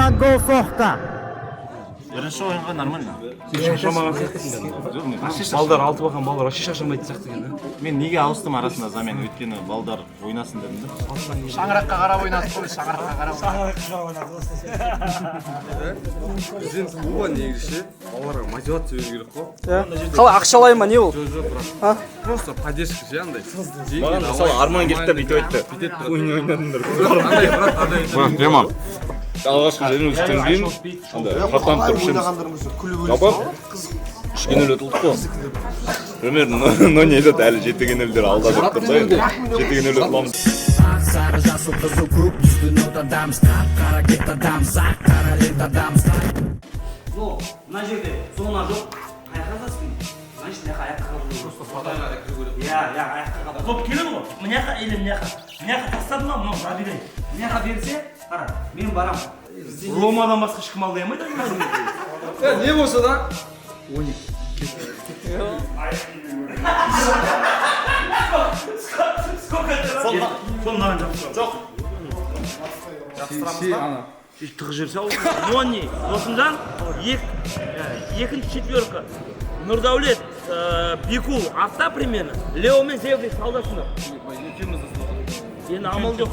Алтыбақан гол соқты. Бірінші ойынға нормально. Сен шаршамаған сияқтысың. Жоқ, мен вообще Балдар, Алтыбақан балдар вообще шаршамайтын сияқты екен, да? Мен неге ауыстым арасында замена? Өйткені балдар ойнасын дедім да. Шаңыраққа қарап ойнадық қой, шаңыраққа қарап. Бізден клуба негізі ше, балаларға мотивация беру керек қой. Қалай, ақшалай ма, не ол? Жоқ, жоқ, брат. Просто поддержка ше андай. Маған мысалы Арман келді да бүйтіп айтты. Ойын ойнадыңдар. Андай, брат, андай. Брат, прямо алғашқы жеңілістен кейін андай шаттанып тұрып ішеміз. Жалпы 3-0 ұтылдық қой. Примерно, но не айтады, әлі 7-0-дер алда деп тұр да енді. 7-0 ұтыламыз. Ақ, сары, жасыл, қызыл, көк түсті нотадамыз, қап қара кеттадамыз, ақ қара лентадамыз. Но мына жерде зона жоқ. Қай жаққа жазасың? Значит, мына жаққа аяққа қалу керек. Просто иә, иә, аяққа қалу. Топ келеді ғой. Мына жаққа или мына жаққа. Мына жаққа тастады ма, мынау забирай. Мына жаққа берсе, қара, мен барам. Ромадан басқа ешкім алдай алмайды. Не болса да. Сколько это? Соны мынаған жабыстырамыз. Жоқ. Ше, ана. Тығып жіберсе ол. Нони, Досымжан, екінші четверка. Нұрдәулет, Бекул артта примерно. Лео мен Зеври салдасыңдар. Енді амал жоқ.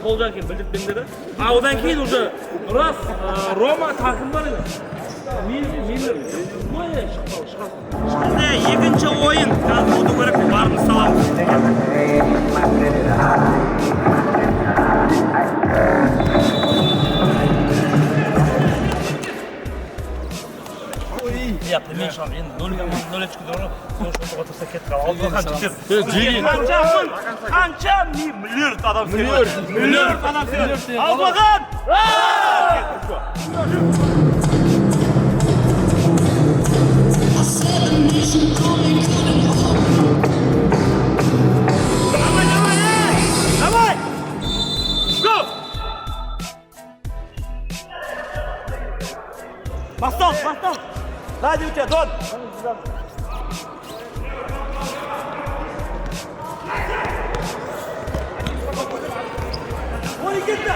Сол жақ екен білдіртпеңдер да. А одан кейін уже Нұрас, Рома тағы кім бар еді? Миллер. Ой, шықпау, шығасың. Бізде екінші ойын. Қазір ұту керек, барымыз саламыз. Иә, мен шығамын. Енді нөл команда нөл очко ғой. Сол үшін ұтуға тырыса кетіп қалды. Алтыбақан жігіттер. Қанша мың, қанша миллиард адам сыйлады. Миллиард адам сыйлады. Алтыбақан! Давай, давай, эй! Давай! Го! Бастал, бастал! Сзади у тебя, Дон! Ой, кетті!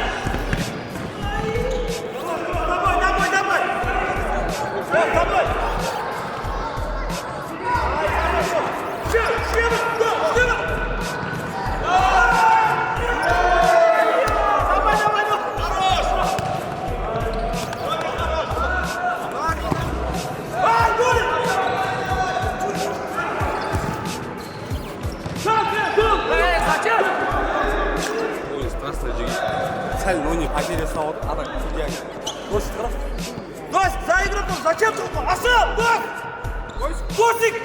Давай, давай, давай! Дон, давай! Давай, давай, давай! Хорош! Ай, гол! Зачем? Ой, страшно жігіт. Сәл Нони потеря ұстап отыр, ана судья. Дос, за игроком, зачем ты? Асыл, дос! Досик!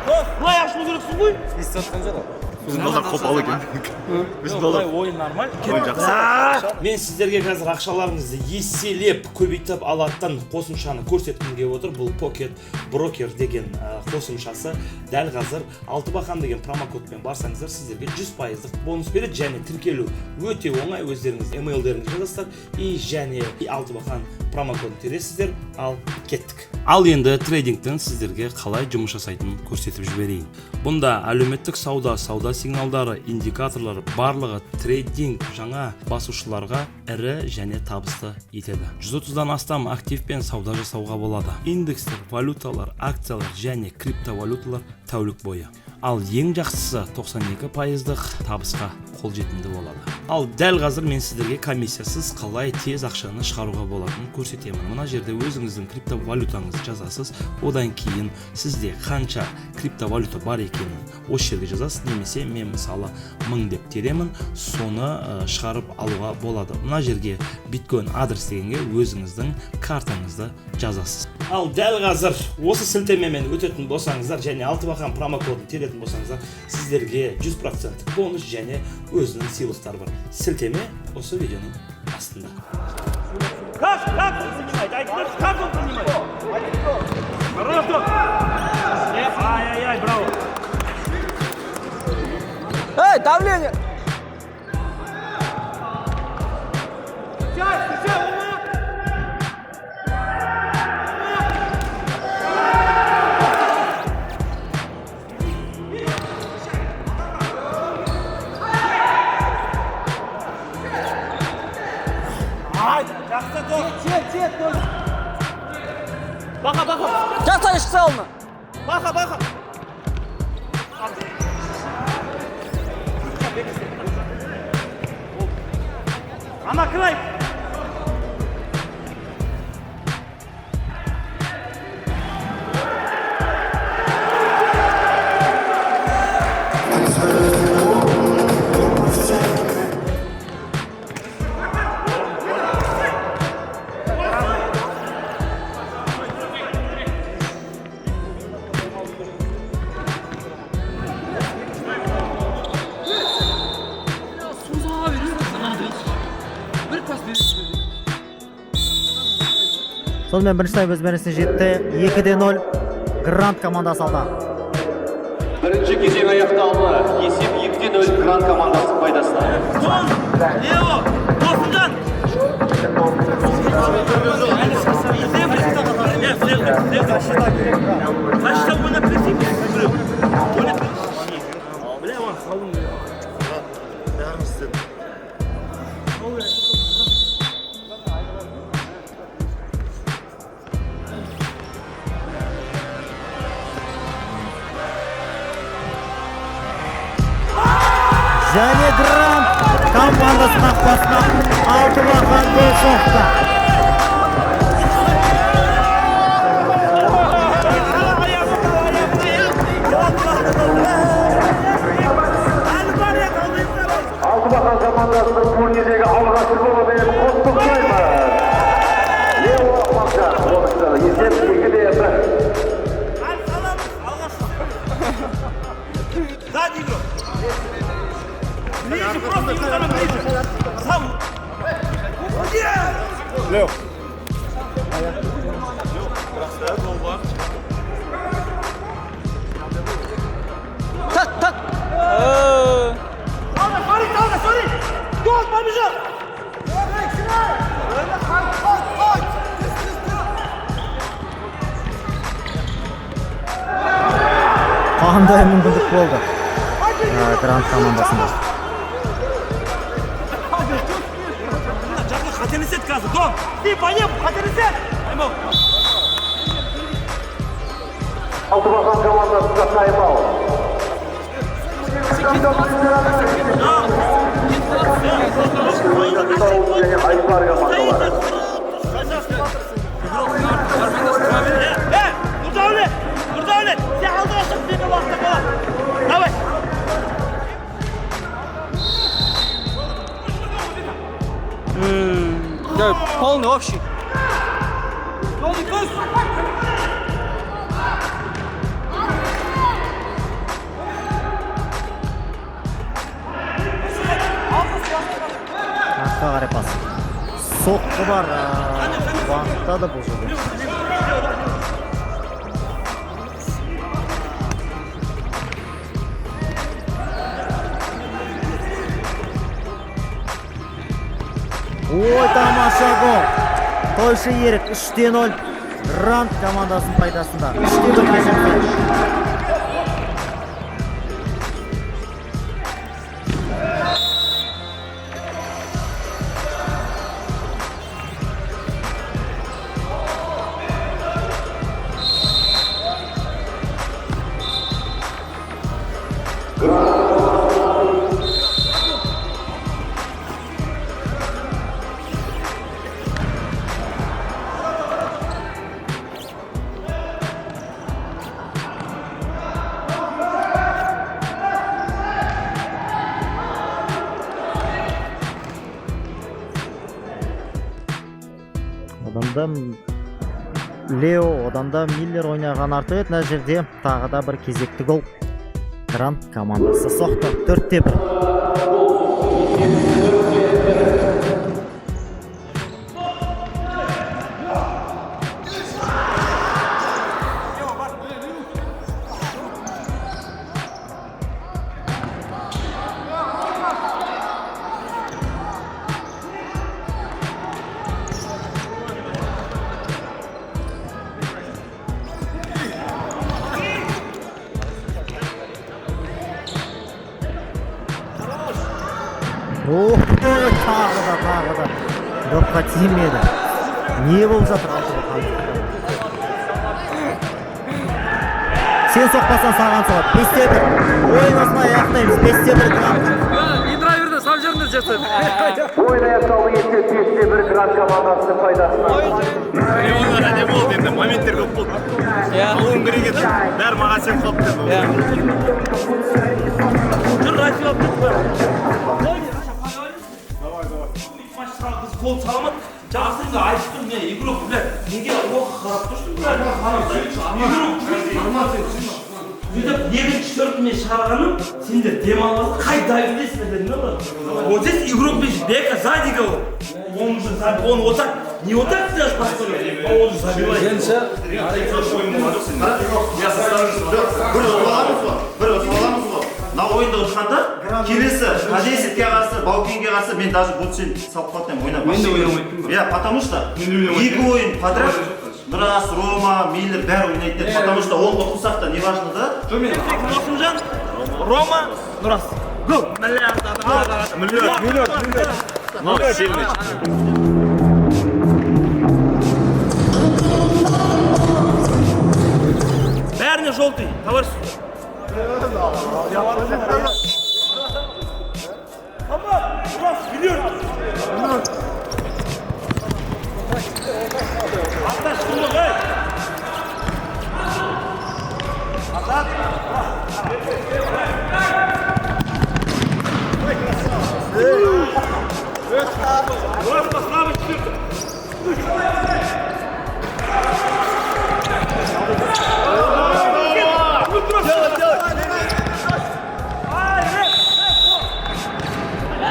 Дос, былай ашылу керексің ғой. Естіп жатқан жоқ. Біздің балдар қопал екен. Біздің балдар Ойын нормально. ойын жақсы. Мен сіздерге қазір ақшаларыңызды еселеп көбейтіп алатын қосымшаны көрсеткім келіп отыр. Бұл Pocket Broker деген қосымшасы. Дәл қазір Алтыбақан деген промокодпен барсаңыздар, сіздерге 100%-лық бонус береді және тіркелу өте оңай. Өздеріңіз email-деріңізді жазасыздар и және Алтыбақан промокодын тересіздер. Ал кеттік. Ал енді трейдингтің сіздерге қалай жұмыс жасайтынын көрсетіп жіберейін. Бұнда әлеуметтік сауда, сауда сигналдары, индикаторлары барлығы трейдинг жаңа басушыларға ірі және табысты етеді. 130-дан астам активпен сауда жасауға болады. Индекстер, валюталар, акциялар және криптовалюталар тәулік бойы. Ал ең жақсысы 92%-лық табысқа қолжетімді болады. Ал дәл қазір мен сіздерге комиссиясыз қалай тез ақшаны шығаруға болатынын көрсетемін. Мына жерде өзіңіздің криптовалютаңызды жазасыз. Одан кейін сізде қанша криптовалюта бар екенін осы жерге жазасыз, немесе мен мысалы 1000 деп теремін, соны шығарып алуға болады. Мына жерге биткоин адрес дегенге өзіңіздің картаңызды жазасыз. Ал дәл қазір осы сілтемемен өтетін болсаңыздар және Алтыбақан промокодын теретін болсаңыздар, сіздерге 100% бонус және өзінің сыйлықтары бар. Сілтеме осы видеоның астында. Как он принимает? Айтыңдаршы, как он принимает? Хорош, Дон! Ай-яй-яй, браво! Эй, давление! Встречай, встречай, Ома! Әлі шықса алдына. Баха, баха. Ана край. Сонымен, бірінші тайм өз мәресіне жетті. 2-0, Грант командасы алда. Бірінші кезең аяқталды. Есеп 2-0, Грант командасы пайдасына. Дон, Лео, Досымжан. Зеврик. Нет, Зеврик, Зеврик. Защита ойнап берсей, біреу. Ойнап берсей. Бля, оған қалың. Бәріміз істедік. Және Грант командасы қақпасына Алтыбақан гол соқты. Алтыбақан командасының турнирдегі алғашқы голымен құттықтаймыз. Лео Мақжан, ойыншы, есеп 2-1. Әлі саламыз, алғашқы. Сзади игрок. Ближе, просто игрокам ближе. Сам. Лео. Гол бар. Так, так. Алға, смотри, алға, смотри. Гол, побежал. Қандай мүмкіндік болды Грант командасында! Жақын қателеседі қазір. Дон, ты по нему қателеседі. Аймау. Алтыбақан командасында тайм-аут. Және Айбар командалары. Э, Нұрдәулет, Нұрдәулет, сен алдыға шық, сен уақытта қалады. Давай. Да, полный общий. Полный көз. Артқа қарай пас, соққы бар, бағыттады бұл жерде. Ой, тамаша гол! Тойшы Ерік, 3-0, Грант командасының пайдасында. 3-1, кешірім. Одан да Лео, одан да Миллер ойнаған артық еді. Мына жерде тағы да бір кезекті гол Грант командасы соқты, 4-1. О, тағы да, тағы да допқа тимеді. Не болып жатыр Алтыбақан? Сен соқпасаң, саған соғады. 5-1. Ойын осылай аяқтаймыз. 5-1, Гранд. Индрайверді салып жіберіңдер, жастар. Ойын аяқталды. Есеп 5-1, Гранд командасының пайдасына. Леонға не болды енді? Моменттер көп болды. Алуым керек еді. Бәрі маған сеніп қалды деді. Жүр, Рафил алып кет. Давай, давай. Біз гол саламады. Жақсы, енді айтып тұрмын, не игрок, блядь, неге оқ қарап тұрсың, блядь? Игрок. Сөйтіп екінші четвертый мен шығарғаным, сендер демалып, қай давидесіңдер дедім да, брат. Вот здесь игрок бежит, Бека сзади кого? Он уже он вот так, не вот так делаешь пас, а он уже забивает. Бір ұтып аламыз ғой, бір ұтып аламыз ғой. Мына ойынды ұтқанда, келесі К10-ке қарсы, Баукенге қарсы мен даже Бутсен салып қалатын едім ойнап. Мен де ойнамайтынмын. Иә, потому что екі ойын подряд Нұрас, Рома, Миллер бәрі ойнайды деді. Потому что ол ұтылсақ та, неважно да. Досымжан, Рома, Нұрас. Гол! Миллиард адам. Миллиард, миллиард, миллиард. Ну, сильный. Бәріне желтый, товарищ. Tamam, Нұрас, миллиард. Атташ, шындық, ей! Азат! Нұрас, по слабой четвертой. Ай, эй, эй,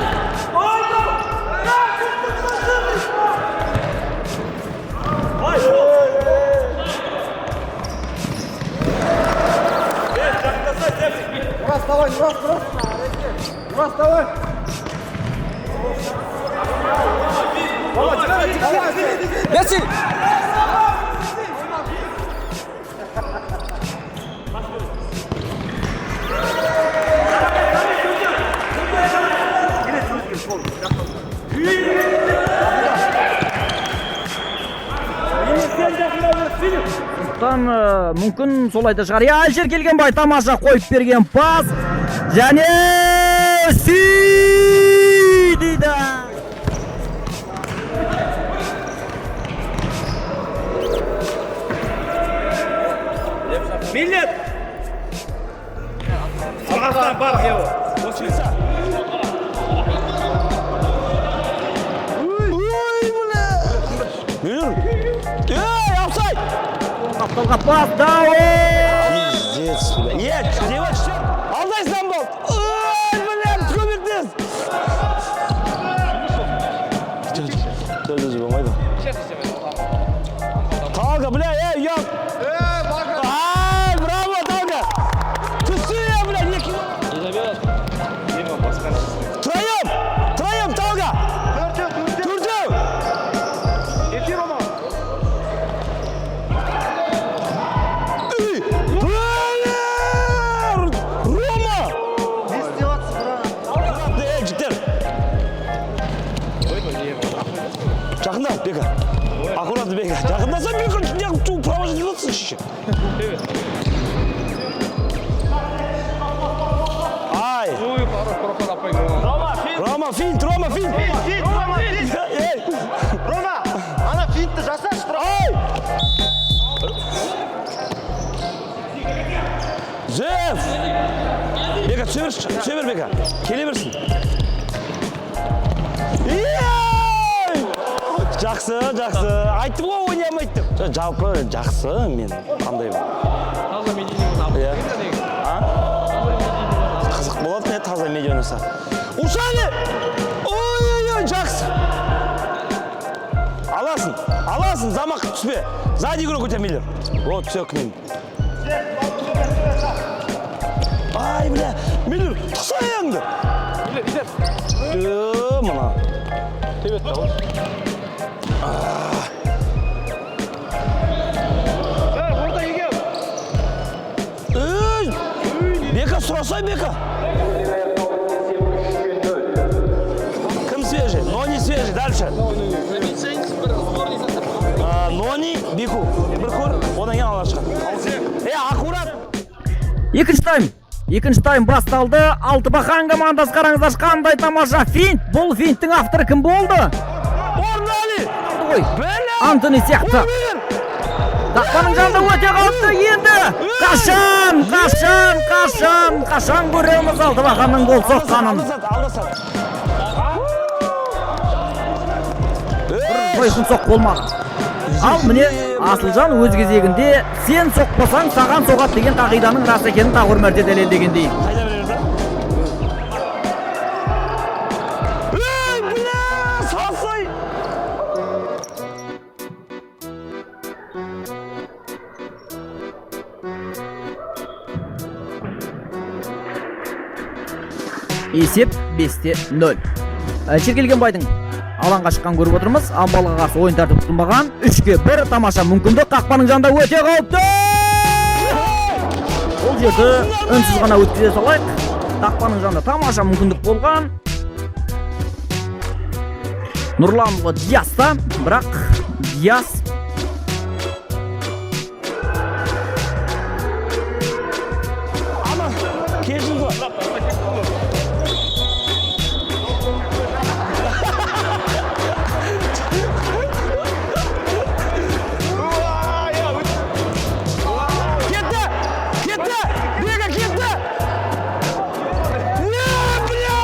ой, да! Ай, о! Эй, жақындаса, Зеврик. Нұрас, давай, Нұрас, Нұрас. Нұрас, давай. Давай, давай, Месси! Сондықтан мүмкін солай да шығар. Иә, Әлішер Келгенбай, тамаша қойып берген пас. Және сүй дейді. Миллет! Ағастан бар, Ево. Ой, бля! Ей, офсайд! Қапталға пас, Дауд! Пиздец, бля. Е, девочка, алдайсың болды. Ой, бля, көмектес. Жоқ, жоқ, болмайды. Талга, бля, ей, ұят. Ай, браво, Талга. Түсі, бля, екі. Троем, троем, Талга. Төртеу. Эй, бля, Рома! Ей, жігіттер. Жақында, Бека. Аккуратно, Бека. Жақындаса, Бека, неғып провожать етіп шеше. Ай. Рома, финт, Рома, финт. Финт, Рома, финт. Ей. Рома, ана финтті жасашы. Ай! Зев! Бека, түсе берші, түсе бер, Бека. Келе берсін. Ей! Жақсы, жақсы. Айттым ғой, ойнай алмайды деп. Жоқ, жалпы жақсы, мен қандай Таза медийный. Иә. А? Қызық болады, не таза медиа ойнаса. Ушали! Ой-ой-ой, жақсы. Аласың, аласың, замақ түспе. Сзади игрок у тебя, Миллер. Вот, все, к ним. Ай, бля, Миллер, тықса аяғыңды. Миллер, мына. Тебеді да. Орта егем. Ей! Бека, сұрасай, Бека. Кім свежий? Нони свежий, дальше. А, Нони, Бику. Бір көр, одан кейін ала шығады. Е, аккурат. Екінші тайм. Екінші тайм басталды. Алтыбақан командасы, қараңыздаршы, қандай тамаша финт. Бұл финттің авторы кім болды? Орнали! Ғой. Антони сияқты. Қақпаның жанында өте қауіпті енді. Қашан, қашан, қашан, қашан көреміз Алтыбақанның гол соққанын. Жойқын соқ болмады. Ал міне Асылжан өз кезегінде сен соқпасаң саған соғады деген қағиданың рас екенін тағы бір мәрте дәлелдегендей. Ей, бля, сасай! Есеп 5-0. Шеркелгенбайдың алаңға шыққан көріп отырмыз. Амбалға қарсы ойын тәртібі бұзылмаған. 3-1 тамаша мүмкіндік. Қақпаның жанында өте қауіпті. Бұл жерді үнсіз ғана өткізе салайық. Қақпаның жанында тамаша мүмкіндік болған. Нұрланұлы Диаста, бірақ Диас Аман, кешіріңіз ғой. Кетті! Кетті! Бега кетті! Не, бля!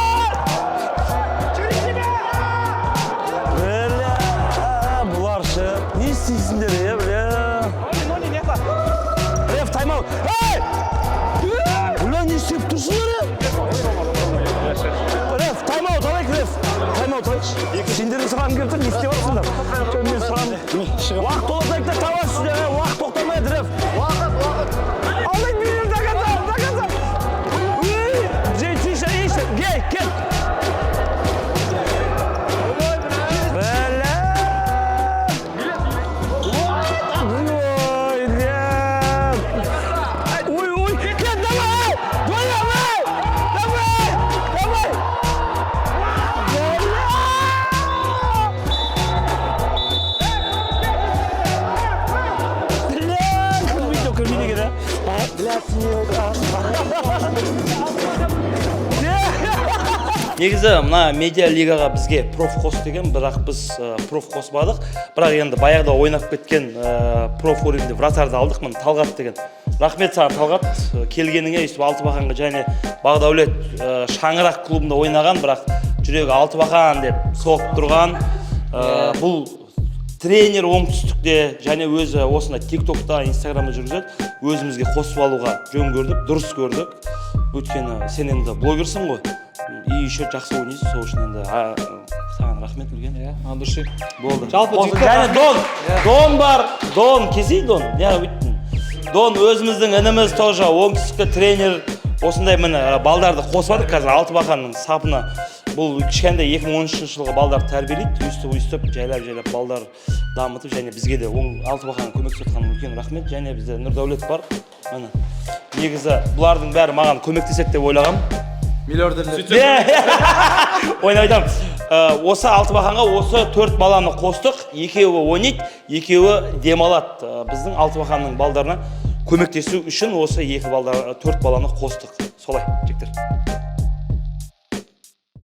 Бля, бұлар ше, не істейсіңдер, е, бля? Реф, тайм-аут. Ей! Бля, не істеп тұрсыңдар, е? Реф, тайм-аут алайық, реф. Тайм-аут алайықшы. Сендерден сұрағым келіп тұр, не істеп жатсыңдар? Жоқ, мен сұрағым. Уақыт тоқтатайық та табасыздар, е, уақыт тоқтамайды, реф. Уақыт, уақыт. Алайық, билер до конца, до конца. Үй, жей, тише, тише, гей, кет. Бля. Ой, бля. Ой, ой, кет, давай! Давай, давай! Давай! Бля! Бля, кірмейді, кірмейді екен, а? Бля, Негізі мына медиа лигаға бізге проф қос деген, бірақ біз проф қоспадық. Бірақ енді баяғыда ойнап кеткен проф уровеньде вратарды алдық, міне Талғат деген. Рахмет саған, Талғат, келгеніңе. Өйстіп Алтыбақанға және Бағдәулет Шаңырақ клубында ойнаған, бірақ жүрегі Алтыбақан деп соғып тұрған. Бұл тренер оңтүстікте және өзі осындай тиктокта, инстаграмда жүргізеді. Өзімізге қосып алуға жөн көрдік, дұрыс көрдік. Өйткені сен енді блогерсің ғой. И еще жақсы ойнайсың, сол үшін енді саған рахмет үлкен. Иә, от души. Болды. Жалпы Осы жігіттер, және рахмет. Дон, Дон бар, Дон, келсей, Дон. Не өйттің? Дон өзіміздің ініміз, тоже оңтүстікте тренер. Осындай міне балдарды қосып жатыр қазір Алтыбақанның сапына. Бұл кішкентай 2013 жылғы балдарды тәрбиелейді, өйстіп өйстіп жайлап жайлап балдар дамытып, және бізге де оң Алтыбақанға көмектесіп жатқан үлкен рахмет. Және бізде Нұрдәулет бар. Міне. Негізі бұлардың бәрі маған көмектеседі деп ойлағам. Миллиардерлер. Ойнап айтамын. Осы Алтыбақанға осы 4 баланы қостық. Екеуі ойнайды, екеуі демалады. Біздің Алтыбақанның балдарына көмектесу үшін осы екі балдар, 4 баланы қостық. Солай.